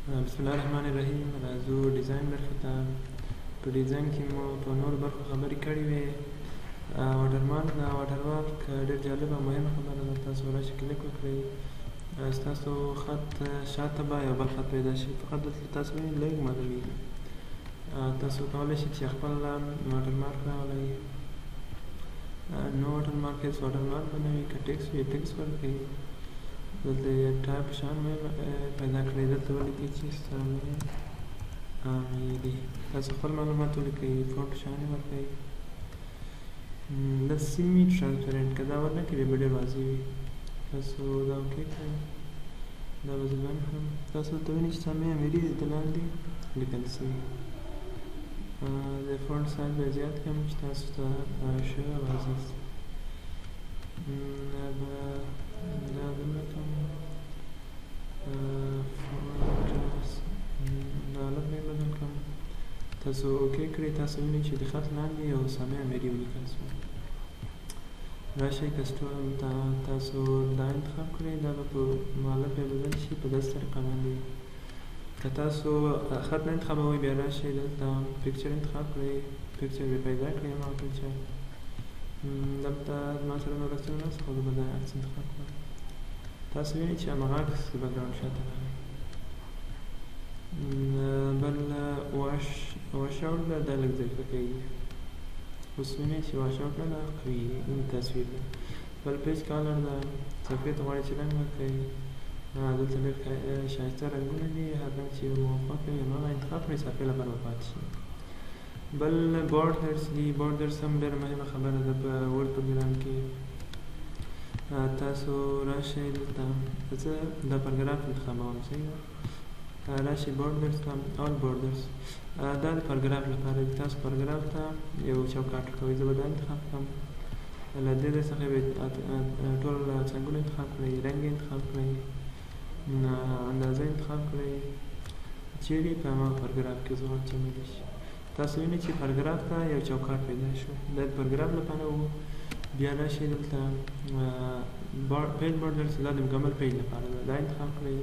بسم الله الرحمن الرحیم. راځو design برخې ته. په design کې مو په نورو برخو خبرې کړې وې. watermark ده. watermark ډېر جالب او مهمه خبره ده. تاسو راشئ کلیک وکړئ، ستاسو خط شاته به یو بل خط پیدا شي. فقط دلته تاسو وینئ لږ معلومیږي. تاسو کولی شئ چې خپل watermark راولئ. No watermark، هېڅ watermark به نه وي. که ټیکس وي ټیکس ورکړئ. دلته یې ټایپ شان پیدا کړئ. دلته ولیکئ چې سامع امیري. تاسو خپل معلومات ولیکئ، font شان یې ورکړئ. دا semi transparent که دا ورنه کړئ بیا به ډېر واضح وي. تاسو دا okay کړئ، دا به زه بند کړم. تاسو دلته وینئ چې سامع امیري دلته لاندې لیکل شوي. د font size به زیات کړم چې تاسو ته ښه واضح شي. دا به دا دومره کړم. font دا حالت به یې بدل کړم. تاسو okay کړئ. تاسو وینئ چې د خط لاندې یو سامع امیري ولیکل شو. راشئ custom ته، تاسو دا انتخاب کړئ، دا به په حالت بیا بدل شي په داسې طریقه باندې. که تاسو خط نه انتخابوئ بیا راشئ دلته picture انتخاب کړئ، picture بیا پیدا کړئ هماغه picture. دلته زما سره نور عکسونه نشته، خو زه به دا عکس انتخاب کړم. تاسو وینئ چې هماغه عکس د background شاته راغی. بل wash out ده، دا لږ ضعیفه کوي. اوس وینئ چې wash out نه ده، قوي تصویر ده. بل page color ده، صفحې ته غواړئ چې رنګ ورکړئ. دلته ډېر ښایسته رنګونه دي، هر رنګ چې مو خوښ وي هماغه انتخاب کړئ، صفحې لپاره به پاتې شي. بل borders دي. borders هم ډېره مهمه خبره ده په Word پروګرام کې. تاسو راشئ دلته، زه دا پاراګراف انتخابوم، صحیح ده. راشئ borders ته، all borders. دا د پاراګراف لپاره دی. تاسو پاراګراف ته یو چوکاټ ورکوئ. زه به دا انتخاب کړم. له دې ځای څخه به ټول څنګونه انتخاب کړئ، رنګ انتخاب کړئ، اندازه انتخاب کړئ، چیرې په هماغه پاراګراف کې زه غواړم چې عملي شي. تاسو وینئ چې پاراګراف ته یو چوکاټ پیدا شو. دا د پاراګراف لپاره و. بیا راشئ دلته page borders، دا د مکمل page لپاره ده. دا انتخاب کړئ،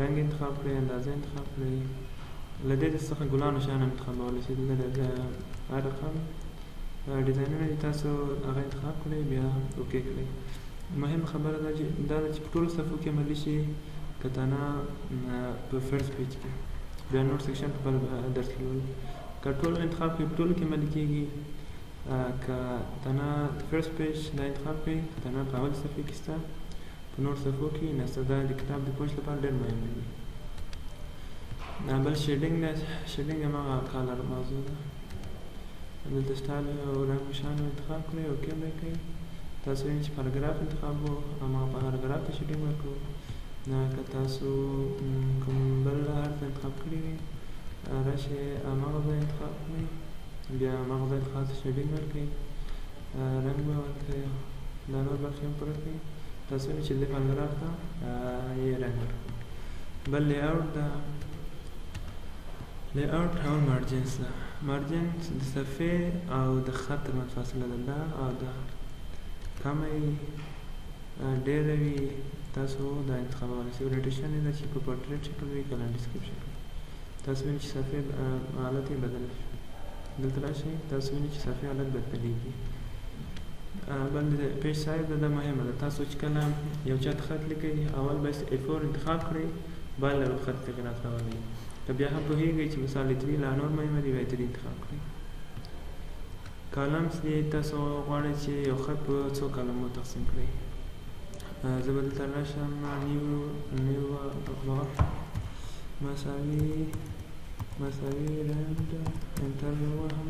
رنګ انتخاب کړئ، اندازه انتخاب کړئ. له دې څخه ګلانو شیان هم انتخابولی شئ. دلته هر رقم ډیزاینونه دي، تاسو هغه انتخاب کړئ، بیا okay کړئ. مهمه خبره ده چې دا ده چې په ټولو صفحو کې عملي شي، که تنها په first page کې. بیا نور section په بل درس کې لولو. که ټول انتخاب کړئ په ټولو کې عملي کېږي. که تنها first page دا انتخاب کړئ، که تنها په اول صفحې کې شته، په نور صفحو کې نشته. دا د کتاب د پوښ لپاره ډېر مهم دی. بل shading ده. shading هماغه color موضوع ده. دلته سټایل او رنګ شان انتخاب کړئ، okay به یې کړئ. تاسو وینئ چې پاراګراف انتخاب وو، هماغه پاراګراف ته shading ورکړو. که تاسو کوم بل هر څه انتخاب کړي وي، راشئ هماغه ځای انتخاب کړئ، بیا هماغه ځای خاص shading ورکړئ، رنګ به ورکړئ، دا نور برخې هم پوره کړئ. تاسو وینئ چې دې پاراګراف ته یې رنګ ورکړو. بل layout ده. layout او margins ده. margins د صفحې او د خط ترمنځ فاصله ده. دا او دا کمه وي ډېره وي، تاسو دا انتخابولی شئ. orientation یې ده چې په پورټریټ شکل وي که landscape شکل. تاسو وینئ چې صفحې حالت یې بدل شو. دلته راشئ، تاسو وینئ چې صفحې حالت بدلېږي. بل page size ده، دا مهمه ده. تاسو چې کله یو چا ته خط لیکئ، اول باید A4 انتخاب کړئ، بل له خط تغیرات راولئ. که بیا هم پوهېږئ چې مثال A3 لا نور مهمه دي، بیا A3 انتخاب کړئ. columns دي. تاسو غواړئ چې یو خط په څو کالمو تقسیم کړئ. زه به دلته راشم، new block مساوي rand، enter به ووهم.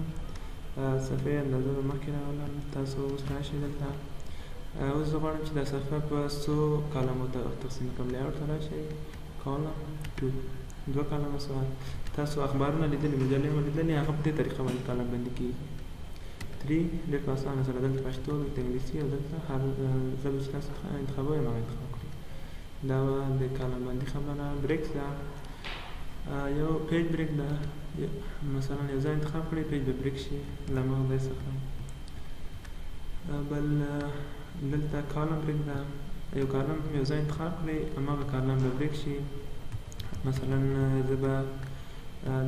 صفحې اندازه به مخکې راولم. تاسو اوس راشئ دلته. اوس زه غواړم چې دا صفحه په څو کالمو تقسیم کړم. layout ته راشئ، column 2، دوه کالمه سوال. تاسو اخبارونه لیدلي، مجلې مو لیدلي، هغه په دې طریقه باندې کالم بندي کېږي. 3 ډېر په اسانه سره. دلته پښتو، دلته انګلیسي، او دلته هر ژبه چې تاسو انتخابوئ هماغه انتخاب کړئ. دا وه د کالم بندي خبره. breaks ده، یو page break ده. مثلا یو ځای انتخاب کړئ، page به break شي له هماغه ځای څخه. بل دلته column break ده، یو کالم یو ځای انتخاب کړئ، هماغه کالم به break شي. مثلا زه به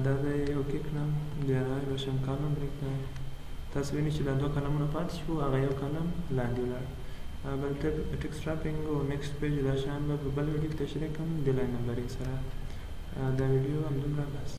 دا ځای okay کړم، بیا به شم column break ته. تاسو وینئ چې دا دوه کالمونه پاتې شو، هغه یو کالم لاندې ولاړ. بل text wrapping او next page دا شیان به په بل ویډیو کې تشریح کړم د line numbering سره. دا ویډیو همدومره بس.